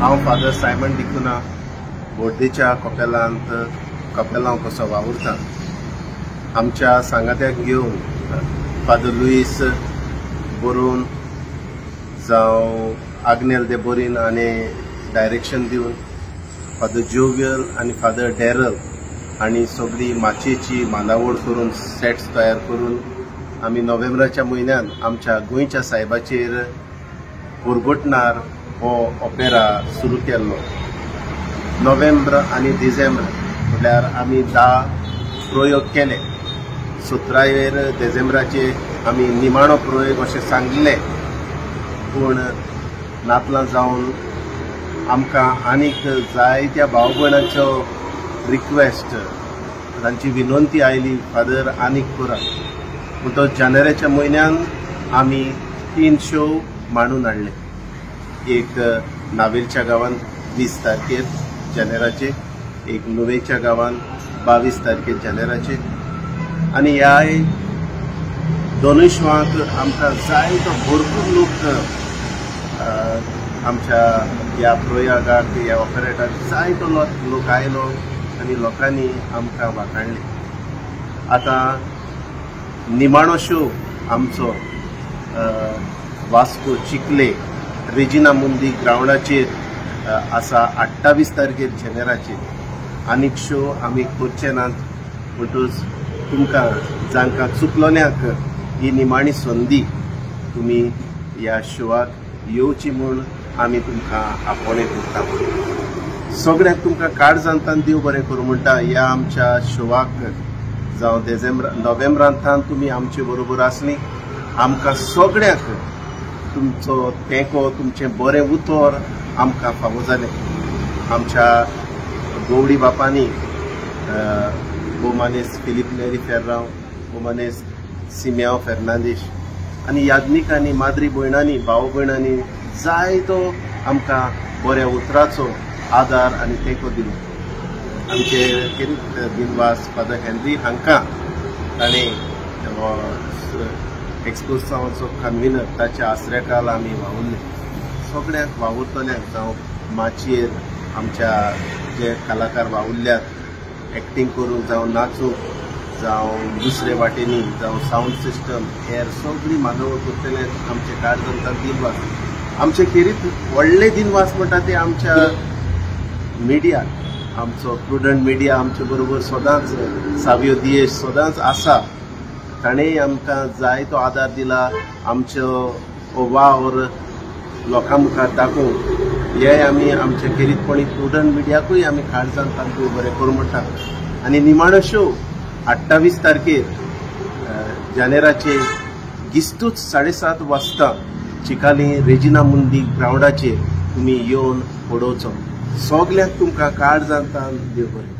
हांव father Simon डिकुना बोर्देच्या कपेलांत कपेलांव कसो वावुरता. आमच्या सांगात्याक घेवन फादर लुईस बोरून जावं आग्नेल दे बोरीन आनी डायरेक्शन दिवन फादर जोवियल आनी फादर डॅरल आनी सगळी माचयेची मांदावळ करून सेट्स तयार करून आमी नोव्हेंबराच्या म्हयन्यान आमच्या गोंयच्या सायबाचेर पुरगुटणार हो ओपेरा सुरू केल्लो. नोव्हेंबर आनी डिसेंबर म्हळ्यार आमी 10 प्रयोग केले. 17 डिसेंबराचे आमी निमाणो प्रयोग अशें सांगिल्लें, पूण नातलां जावन आमकां आनीक जायत्या भाव भयणांचो रिक्वेस्ट, तांची विनंती आयली, फादर आनीक करात. पूण तो जानेवारीच्या म्हयन्यान आमी 3 शो मांडून हाडले. एक नावेलच्या गांवांत 20 तारखेर जानेराचे, एक नुवेच्या गांवांत 22 तारखेर जानेराचे, आनी ह्या दोनूय शोवांक आमकां जायतो भरपूर लोक आमच्या ह्या प्रयोगाक, ह्या ऑपरेटाक जायतो लोक आयलो आनी लोकांनी आमकां वाखाणले. आतां निमाणो शो आमचो वास्को चिखले रेजिना मुंदी ग्रावंडाचेर आसा 28 तारखेर जानेराचेर. आनीक शो आमी करचे नात, म्हणटूच तुमकां जांकां चुकलोल्यांक ही निमाणी संदी, तुमी ह्या शोवाक येवची म्हूण आमी तुमकां आपोवणें करता. सगळ्यांक तुमकां काळजांतान देव बरें करूं म्हणटा. ह्या आमच्या शोवाक जावं डिसेंबर नोव्हेंबरांतान तुमी आमचे बरोबर आसली, आमकां सगळ्यांक तुमचो तेंको, तुमचें बरें उतर आमकां फावो जालें. आमच्या गौडी बापांनी भोवमानेस्त फिलीप नेरी फेर्रांव, भोवमानेस्त सिमियांव फेर्नांदीश आनी याज्ञिकांनी, माद्री भयणांनी, भाव भयणांनी जायतो आमकां बऱ्या उतराचो आदार आनी तेंको दिलो. आमचे खेरीत दिनवास फादर हेनरी हांकां, ताणें एक्सपोसांवाचो कन्विनर, ताच्या आसऱ्याकाल आमी वावुरले. सगळ्यांक वावुरतल्यांक, जावं माचयेर आमच्या जे कलाकार वावुरल्यात एक्टींग करूंक, जावं नाचूंक, जावं दुसरे वाटेनी, जावं सावंड सिस्टम, हेर सगळी मांदावळ करतले आमचे काळजांत दिनवास. आमचे खेरीत व्हडले दिनवास म्हणटा ते आमच्या मिडियाक. आमचो प्रुडंट मिडिया आमचे बरोबर सदांच, सावियो दियेश सदांच आसा, ताणें आमकां जायतो आदार दिला. आमचो वावर लोकां मुखार दाखोवंक हे आमी आमच्या खेरीतपणी प्रुडंट मिडियाकूय आमी काळजान तांकां बरें करूं म्हणटा. आनी निमाणो शो 28 तारखेर जानेराचे गिस्तूच 7:30 वाजता चिकाली रेजिना मुंदी ग्रावंडाचेर तुमी येवन पळोवचो. सगल्यांक तुमकां काळजांतान देव बरें.